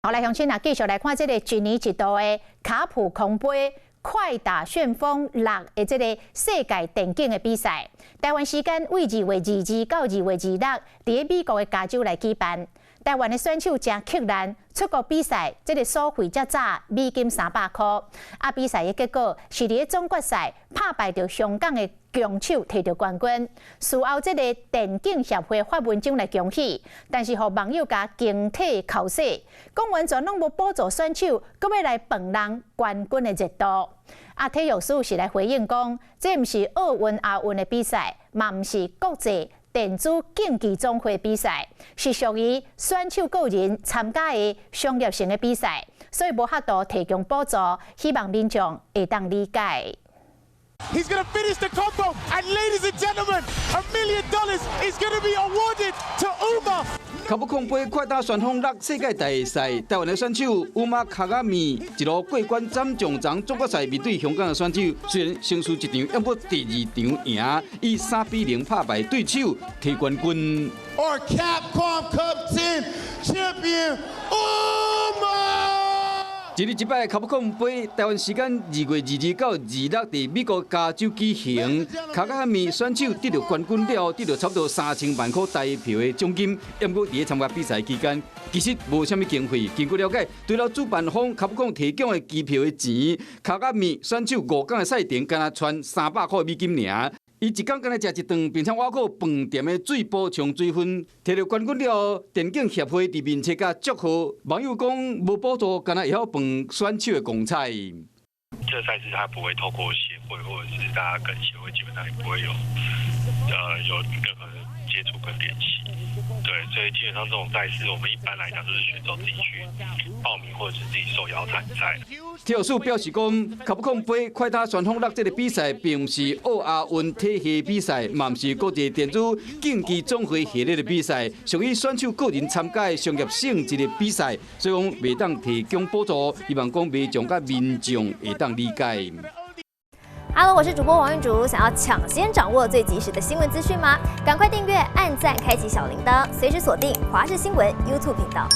好，來鄉親啊，繼續來看這個一年一度的卡普空杯快打旋風六的這個世界電競的比賽。台灣時間對2月22到2月26，佇咧美國的加州來舉辦。台灣的選手誠克難，出國比賽，這個所費才早美金300箍。啊，比賽的結果是佇咧總決賽拍敗著香港的強手，提著冠軍。事後，這個電競協會發文章來恭喜，但是予網友共驚體口洗，講完全攏無補助選手，閣欲來飯人冠軍的熱度。啊，體育署是來回應講，這毋是奧運亞運的比賽，嘛毋是國際電子競技總會比賽，是屬於選手個人參加的商業性的比賽，所以無法度提供補助，希望民眾會當理解。 He's gonna finish the combo, and ladies and gentlemen, $1 million is gonna be awarded to Uma. 卡普空杯快打旋風六世界大賽，台灣的選手烏馬卡加米一路過關斬將斬，總決賽面對香港的選手，雖然先輸一場，毋過第二場贏，以3比0拍敗對手，提冠軍。 Our Capcom Cup 10 champion Uma。一日一擺卡普空杯，台灣時間2月22到26佇美國加州舉行。卡加米選手得著冠軍了後，得著差不多3000萬箍台票的獎金。毋過佇咧參加比賽期間，其實無啥物經費。根據了解，除了主辦方卡普空提供的機票的錢，卡加米選手5工的賽程，干焦賰300箍美金爾。伊一工干焦食一頓，並且倚靠飯店的水補充水分。提著冠軍了後，電競協會佇面冊共祝賀。網友講無補助，干焦會曉飯選手的光彩。這個賽事他不會透過協會，或者是大家跟協會基本上也不會有任何的接觸跟聯繫。對，所以基本上這種賽事，我們一般來講都是選手自己去報名，或者是自己受邀參賽。體育署表示講，卡普空杯快打旋風六這個比賽，並毋是奧亞運體系比賽，嘛毋是國際電子競技總會系列的比賽，屬於選手個人參加的商業性質的比賽，所以講袂當提供補助，希望講民眾佮民眾會當理解。 Hello，我是主播王玉竹，想要搶先掌握最及時的新聞資訊嗎？趕快訂閱、按讚、開啟小鈴鐺，隨時鎖定華視新聞 YouTube 頻道。